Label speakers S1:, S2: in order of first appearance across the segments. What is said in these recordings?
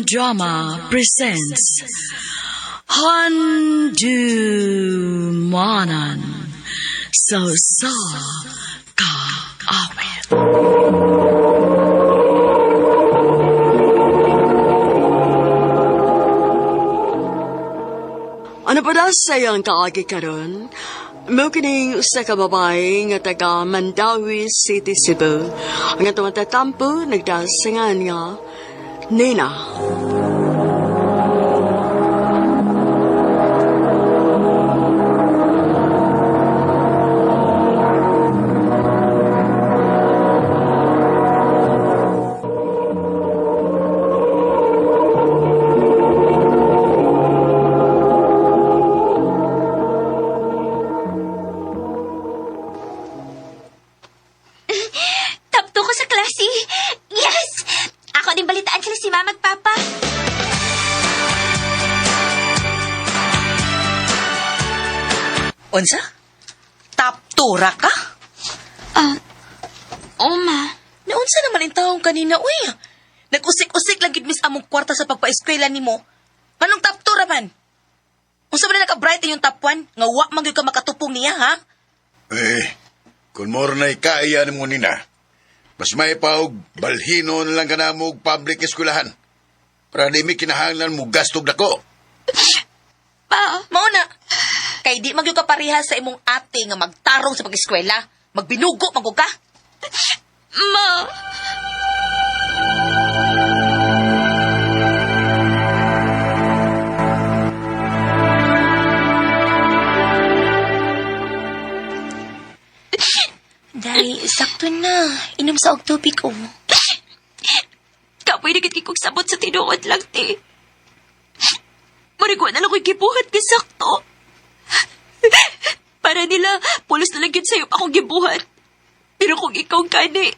S1: Drama presents Handumanan sa Usa Ka Awit. Ano pa daw sa iyang kaagi karon? Mao kining usa ka babae nga taga Mandawi City, Cebu. Ang atong tatampo nagdasingan nga Nina.
S2: Top 2 ko sa klase. Yes! Ako din balitaan sila si Mama at Papa.
S3: Unsa? Top 2 ra ka?
S2: Ah, Oma.
S3: Naunsa naman ang taong kanina, uy. Nag-usik-usik lang gid mis among kwarta sa pagpa-eskwela nimo. Manong top 2 ra man? Unsa ba na naka-bright yung top 1? Nga wa man gyud ka makatupong niya, ha?
S4: Eh, kung more na'y kaya mo nina, mas may paog, balhino na lang ka na mo og public eskwelahan. Para di mi kinahanglan mo gastog dako.
S2: Pa,
S3: Mao na. Kay di man gyud ka pareha sa imong ate nga magtarong sa pag-eskwela. Magbinugo man gud ka.
S2: Ma.
S5: Day, sakto na. Inom sa og tubig, oh.
S2: Kapoy na gid kong sabot sa tinuod lang, te. Marigwa na lang ko'y gibuhat ka sakto. Para nila, pulos na lang yun sa'yo akong gibuhat. Pero kung ikaw ang kani,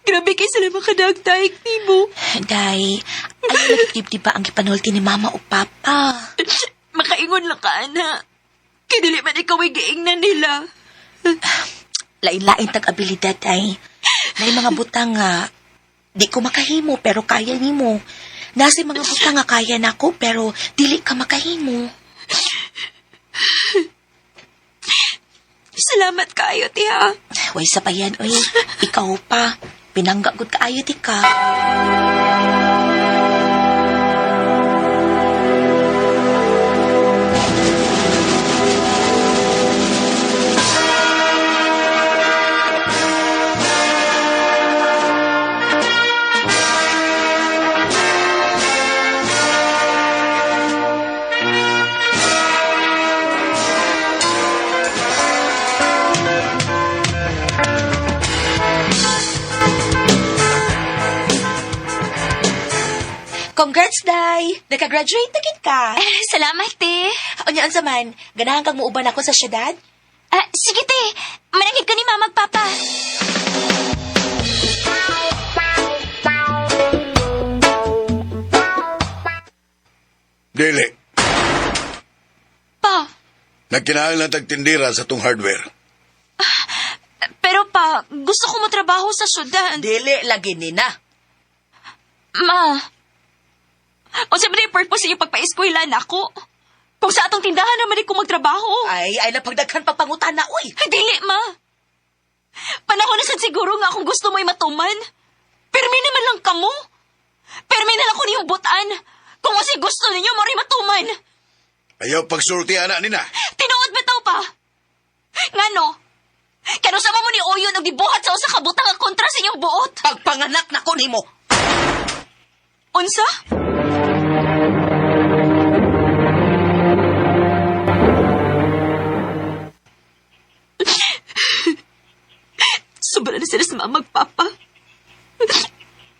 S2: grabe kay sila makadagdaig nimo.
S5: Day, ayaw lagi di ba ang gipanulti ni mama o papa?
S2: Makaingon lang ka, ana. Kaya dili man ikaw ay giingnan nila.
S5: Lain-lain tag abilidad, ay. May mga butang nga, di ko makahimo pero kaya nimo. Nasa mga butang nga kaya nako pero dili ka makahimo.
S2: Salamat kayo, tiha.
S5: Way sa payan, oy. Ikaw pa. Pinangga gud kaayo ti ka. Congrats, Day! Nakagraduate na gid ka.
S2: Salamat, te.
S5: Unya unsa man, ganahan kang muuban ako sa syudad?
S2: Ah, sige, te. Manangit ka ni Mama at Papa.
S4: Dili,
S2: Pa,
S4: nagkinahanglan tag tindira sa tong hardware.
S2: pero pa, gusto ko matrabaho sa syudad.
S3: Dili lagi nina.
S2: Ma, o sa yung purpose yung pagpa-eskwela na ako? Kung sa atong tindahan naman ko magtrabaho.
S3: Ay, ay napagdaghan pagpangutan na, uy.
S2: Ay, dili, ma. Panahon na sad siguro nga kung gusto mo'y matuman. Pirmi naman lang kamo. Pirmi na lang ko niyong butan. Kung kasi gusto ninyo, mo rin matuman.
S4: Ayaw pagsulti ana nina.
S2: Tinuod ba tao pa? Ngano? Kano sama mo ni Oyon og gibuhat sa usa ka butang nga kontra sa inyong buot?
S3: Pagpanganak nako nimo.
S2: Unsa? Sobra na sila sa mama ug papa.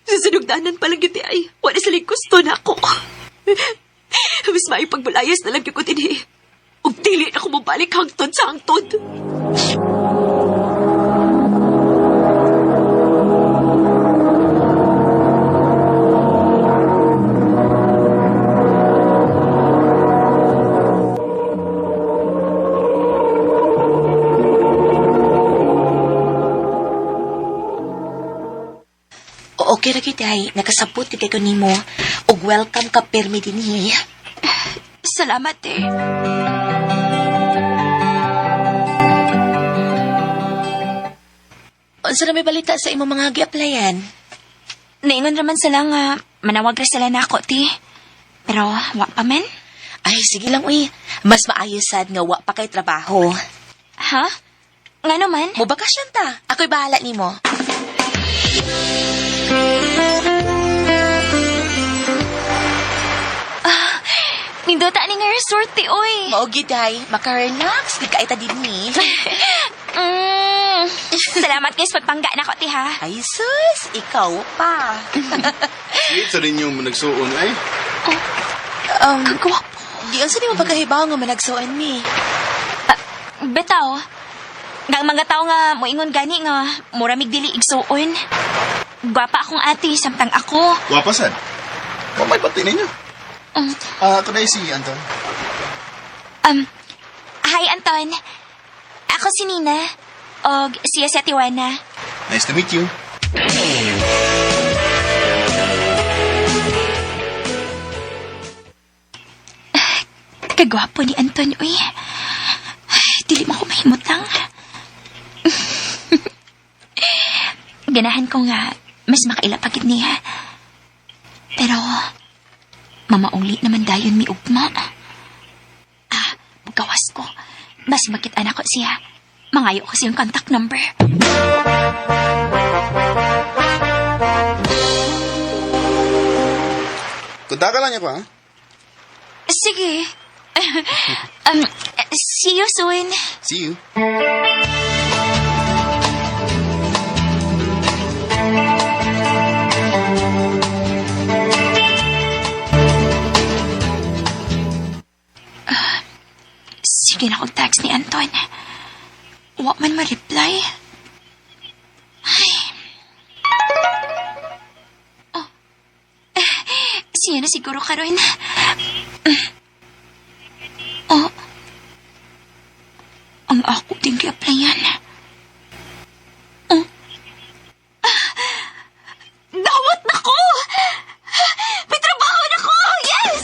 S2: Sa sinugdanan pa lang yun, ay, wala sila gusto na ako. Mas maipagbalayas na lang yun ko dinhi. Ug dili na ko mobalik hangtod sa hangtod.
S5: Okay ra gyud ay nakasabot gid ko nimo ug Ug welcome ka permi dinhi.
S2: Salamat eh.
S5: Unsa na may balita sa imong mga gi-applyan?
S2: Naingon raman sila nga manawag ra sila nako, ti. Pero wa pa man.
S5: Ay, sige lang, uy. Mas maayo sad nga wa pa kay trabaho.
S2: Ha? Ngano man?
S5: Mobakasyon ta. Ako'y bahala nimo.
S2: Nindota ni nga resort, ti, oy.
S5: Mao gyud ay, maka-relax gid kay ta dinhi.
S2: Salamat guys, pagpangga na ko, ti, ha?
S5: Ay sus, ikaw pa.
S6: Sweet sa ninyo mo nagsuon ay.
S2: Kagwapo.
S5: Di unsa nimo pagkahibaw nga managsuon mi?
S2: Bitaw. Nga ang mga tao nga moingon gani nga mura mig dili igsuon. Gwapa akong ate samtang ako.
S6: Wapasan. Wa may pati ninyo. Ah, ako na si Anton.
S2: Hi Anton. Ako si Nina. Og siya si Ate Juana.
S6: Nice to meet you.
S2: Kagwapo ni Anton, uy. Ay, dili mo ko mahimutang. Ganahan ko nga, mas makaila pa gid niya. Pero, mamauli naman dayon mi ugma. Ah, bugawas ko. Mas makit-an ako siya. Mangayo ko siyang contact number.
S6: Kontakan lang niya ko, ha?
S2: Sige. See you soon.
S6: See you.
S2: Sige na kong text ni Anton. Wa man ma-reply. Ay. Oh. Siya na siguro karon. Oh. Ang ako din gi-applyan. Oh. Ah. Dawat na ko! May trabaho na ko! Yes!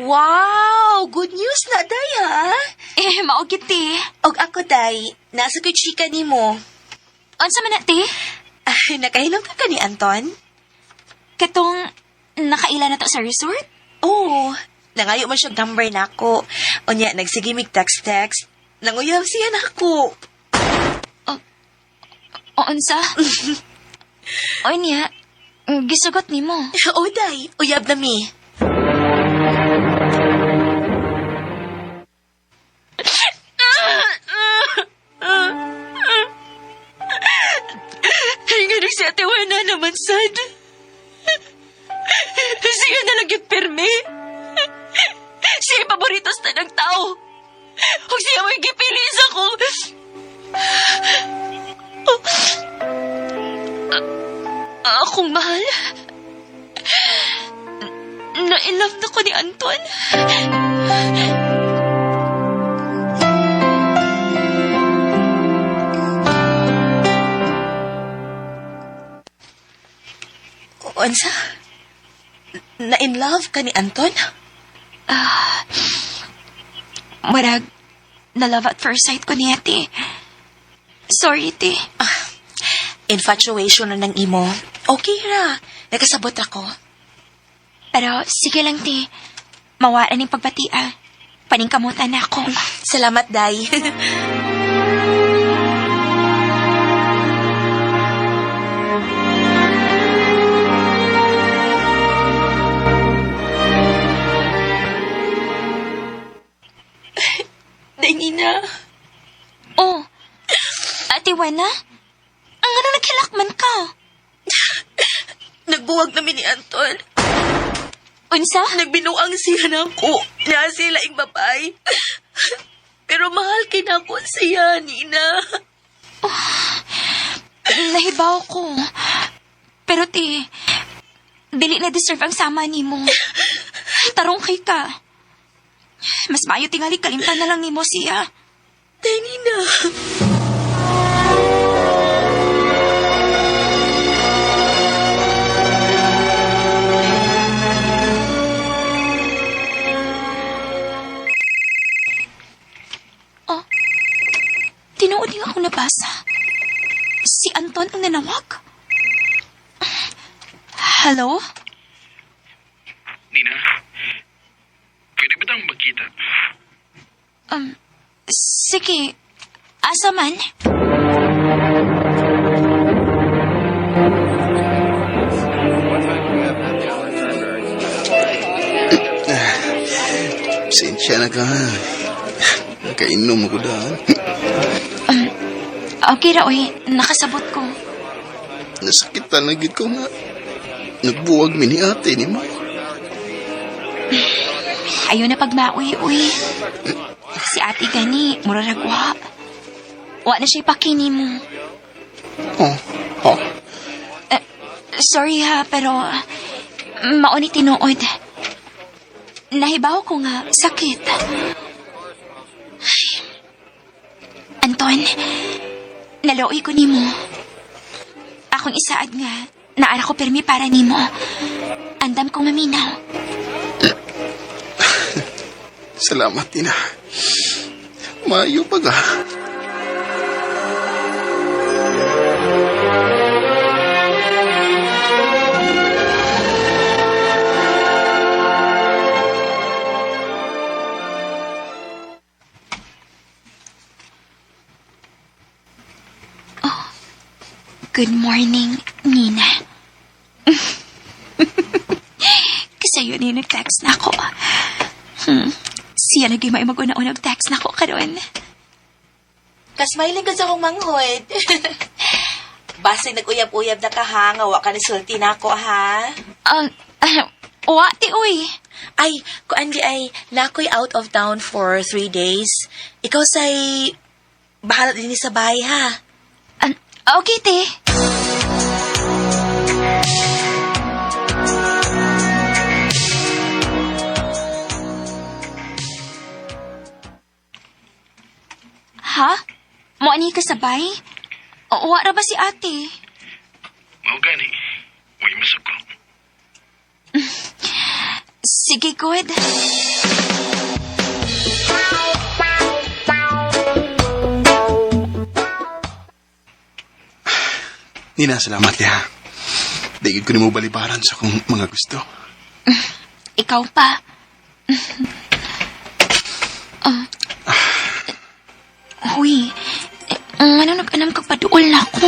S5: Wow! Good news na, day, ha?
S2: Eh, mao gyud, ti.
S5: Og ako, day, nasa ko'y chika nimo.
S2: Unsa man na, ti?
S5: Ay, nakahinom ka ka ni Anton?
S2: Katong nakaila na to sa resort?
S5: Oo. Nangayo man siya number nako. Unya, nagsige mig text-text. Nanguyab siya nako.
S2: O unsa? Unya, gisugot nimo.
S5: O, day, uyab na mi.
S2: Ay, nga si Ate Juana naman, sad. Siya na lang yung pirmi. Siya yung paborito sa tanang tao. Huwag siya may gipili sa kong... Oh. Akong mahal. Na-in-love na ko ni Anton.
S5: Unsa? Na in love ka ni Anton?
S2: Murag, na love at first sight ko niya, te. Sorry, te.
S5: Infatuation na ng imo. Okay ra. Nakasabot ako.
S2: Pero sige lang, te. Mawala ning pagbati, ah. Paningkamutan na ako.
S5: Salamat, day. Day, Nina.
S2: Oh, Ate Wena? Ang ano naghilak man ka?
S5: Nagbuwag namin ni Anton.
S2: Unsa?
S5: Nagbinuang siya nako. Na sila ing babay. Pero mahal kinako siya, Nina.
S2: Oh, nahibaw ko. Pero ti, dili na deserve ang sama nimo. Tarong kay ka. Mas maayo tingali kalimtan na lang nimo siya.
S5: Day, Nina.
S2: nabasa. Si Anton ang nanawag. Hello?
S7: Nina, pwede ba tayong magkita?
S2: Sige. Asa man?
S6: Sensya na ka. Nakainom ako daan.
S2: Okay ra, oy. Nakasabot ko.
S6: Nasakitan na gid ko nga. Nagbuwag mi ni ate ni mo.
S2: Ayaw na pagmaoy-uy. Si ate gani, muraragwa. Wa na siya ipakini mo.
S6: Oh, oh.
S2: Sorry ha, pero mao ni tinuod. Nahibaw ko nga, sakit. Ay. Anton, nalooy ko nimo. Akong isaad nga, naara ko pirmi para nimo. Andam kong maminaw.
S6: Salamat, Tina. Maayo pa ka.
S2: Good morning, Nina. Kasi yun yung nag-text na ako. Siya lagi may mag-una-una text na ako karon.
S5: Kasmiling ka sa akong manghod. Basig nag-uyab-uyab na ka ha, nga wa ka nisulti na ako ha.
S2: Wa ti uy.
S5: Ay, kuan di ay, nakoy out of town for 3 days. Ikaw say, bahala din sa bahay ha.
S2: Okay, te. Ha? Mo ani ka sabay? O, wa ra ba si ate?
S7: Mao gani. Uy, masuko.
S2: Sige, good.
S6: Nina, salamat ya. Di gid ko nimo balibaran sa akong mga gusto.
S2: Ikaw pa. Huy, eh, ngano nag-anam kag paduol na ako?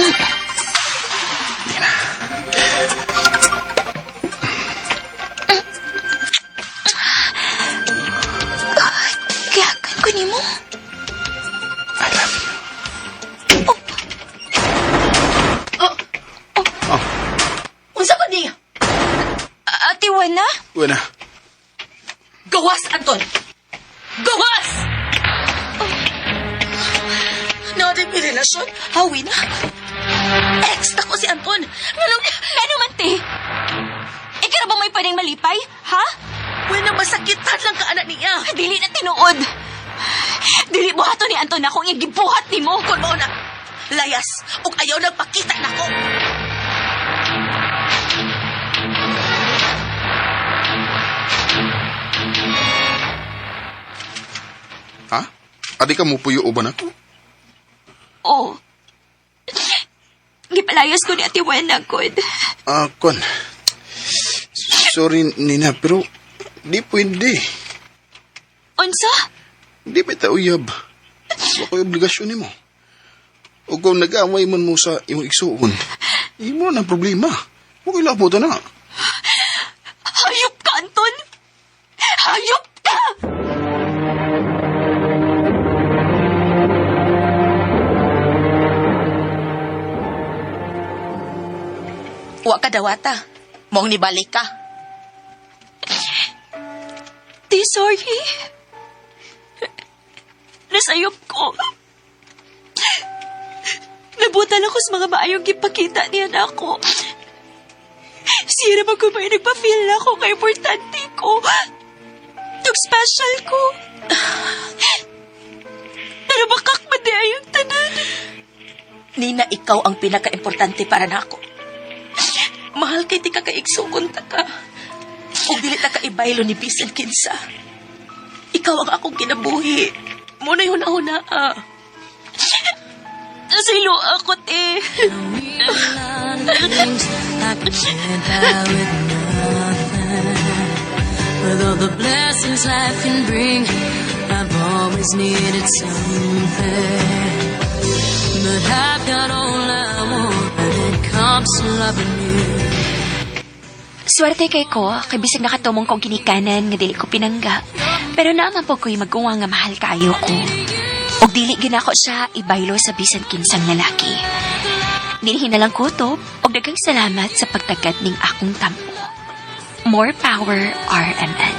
S6: Nina.
S2: Gihagan ko nimo.
S6: I love you.
S2: Oh.
S3: Unsa ba niya?
S2: Ate Wena?
S6: Wena,
S3: Gawas, Anton! Gawas! Oh. Naa may relasyon? Hawi na. Ex na ko si Anton. Nganong,
S2: Ngano man, te? Ikaw ba mo'y pwedeng malipay? Ha?
S3: Wala masakitan lang ka anak niya.
S2: Dili na tinuod. Dili buhaton ni Anton akong igibuhat nimo.
S3: Kung mao na, layas, ug ayaw nagpakita nako.
S6: Ha? Adi ka mo puyo ba nako?
S2: Oh. Gipalayas ko ni Ate Wena, good.
S6: Ah, kon. Sorry, Nina, pero di pwede.
S2: Unsa?
S6: Di pa ta uyab. Wa ko'y obligasyon nimo. O kung nag-away man mo sa imong igsuon, imo na problema. Wa ko'y labot na.
S2: Hayop ka, Anton! Hayop ka!
S3: Wa ka dawata. Mong nibalik ka.
S2: Di, sorry. Nasayop ko. Nabutan ako sa mga maayong gipakita niya na ako. Siya naman ko may nagpa-feel na ako kay importante ko. Tug special ko. Pero bakak man di ay ang tanan.
S5: Nina, ikaw ang pinaka-importante para nako. Mahal kay ti ka kaigsuon ta ka. Ug dili ta ka ibaylo ni bisan kinsa. Ikaw ang akong kinabuhi. Mo na yun na.
S2: Pasaylo ako, te.
S8: I could get by with nothing. With all the blessings life can bring, I've always needed something. But I've got all I want when it comes to loving you.
S2: Swerte kay ko, kay bisag nakatumong kong ginikanan nga dili ko pinangga. Pero naa man pod ko'y maguwang nga mahal kaayo ko. Og dili gyud nako siya ibaylo sa bisan kinsang lalaki. Dinhi na lang kutob og daghang salamat sa pagtagad ning akong tampo. More power, RMN.